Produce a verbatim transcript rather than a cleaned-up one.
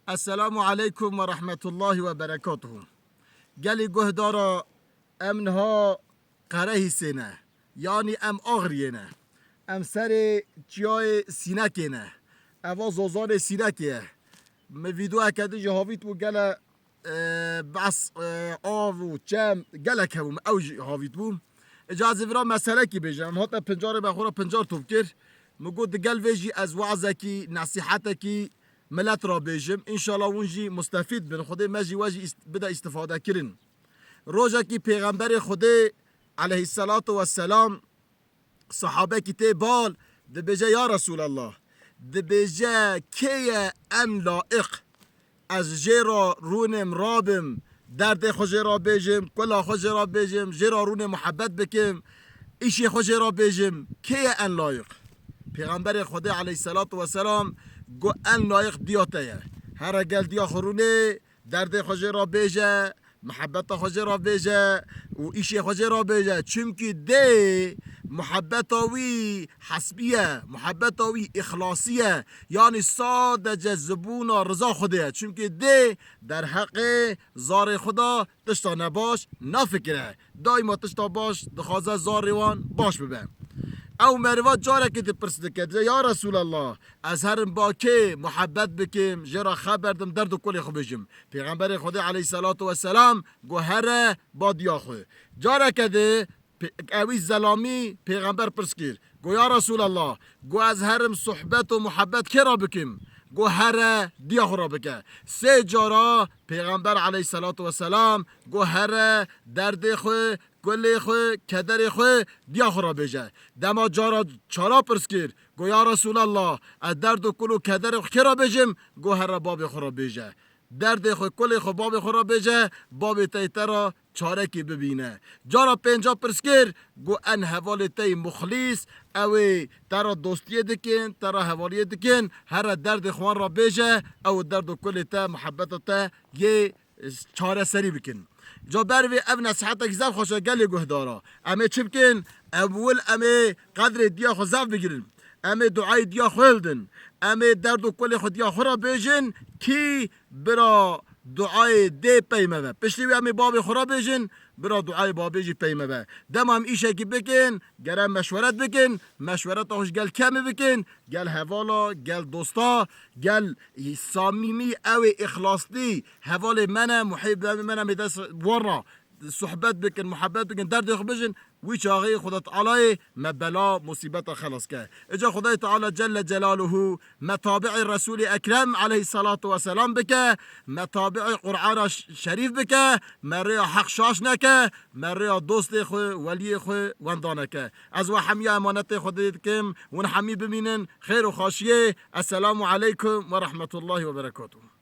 Esselamu aleykum ve rahmetullahi ve berekatuhu. Gelî guhdara, em niha Qerehîsê ne, yanî em Axriyê ne. Em serê çiyayê Sînekê ne. Eva zozanê Sînekê ye. Min vîdeoyeke din jî havît bû, gele, e, behs, e, av û çem gelek hebû, ew jî havît bû. Îca ez ê vira meselekî bêjim. Em hate pincarê me xwe re pincar top kir. Min got, digel vê jî ez wazekî, nesîhetekî milet ra bêjim. Înşallah hûn jî mustefîd bin. Xwedê me jî we jî îst-, bide îstifadekirin. Rojekî Pêxemberê Xwedê aleyhisselatu vesselam, sahabekî tê bal, dibêje, ya Resûlallah, dibêje, kê ye en laiq ez jê ra rûnim, rabim, derdê xwe jê ra bêjim, kula xwe jê ra bêjim, jê ra rûnim, muhebbet bikim, îşê xwe jê ra bêjim, kê ye en laiq? Pêxemberê Xwedê aleyhisselatu vesselam got, en laiq diya te ye. Here gel diya xwe rûnê, derdê xwe jê ra bêje, muhebbeta xwe jê ra bêje û îşê xwe jê ra bêje. Çimkî dê muhebbeta wî hesbî ye, muhebbeta wî îxlasî ye. Yanî sadece zibûna riza Xwedê ye. Çimkî dê derheqê zarê xwe da tişta nebaş nafikire. Daîma tişta baş dixwaze zarê wan baş bibe. Ew meriva carekê di pirs dike, dibêje, ya Resûlallah, ez herim ba kê muhebbet bikim, jê ra xeber dim, derd û kulê xwe bêjim. Pêxemberê Xwedê aleyhisselatu vesselam got, here ba diya xwe. Careke di pe-, ewî zelamî pêxember pirs kir. Got, ya Resûlallah, got, ez herim sohbet û muhebbet kê ra bikim? Got, here diya xwe ra bike. Sê cara Pêxember aleyhisselatu vesselam got, here derdê xwe, kulê xwe, kederê xwe diya xwe ra bêje. Dema cara çara pirs kir, got, ya Resûlallah, ez derd û kul û kederê xwe kê ra bêjim? Got, here babê xwe ra bêje. Derdê xwe, kulê xwe babê xwe re bêje, babê te yê te re çarekî bibîne. Cara pênca pirs kir, got, en hevalê te yê muxlîs, ew ê te re dostiyê dikin, te re hevaliyê dikin, here derdê xwe wan re bêje, ew derd û kulê te, muhebbeta te yê çareserî bikin. Ca ber vê ev nesihetek zaf xweş e gelê guhdara. Em ê çi bikin? Ewil em ê qedrê diya xwe zaf bigirin. Em ê duayê diya xwe hildin. Em ê derd û kulê xwe diya xwe re bêjin. Kî bira duayê dê pey me be. Piştî wî em ê babê xwe re bêjin. Bira duayê babê jî pey me be. Dema em îşekî bikin, gere meşweret bikin. Meşwereta xwe ji gel kemî bikin. Gel hevala, gel dosta, gel samîmî, ew ê îxlaslî hevalê me ne, muhîbê me ne, em ê dest wan re sohbet bikin, muhebbet bikin, derdê xwe bijin, wî çaxê Xuda Tealayê me bela, musîbeta xelas ke. Îca Xudayê Teala Celle Celaluhu me tabi'ê Resûlê Ekrem aleyhissalatu vesselam bike, me tabi'ê Qur'ana ş-, şerîf bike, me rêya heq şaş neke, me rêya dostê xwe, weliyê xwe wenda neke. Ez we hemiya emanetê Xwedê dikim, hûn hemî bimînin xêr û xaşiyê. Esselamu aleykum ve rahmetullahi ve berekatuhu.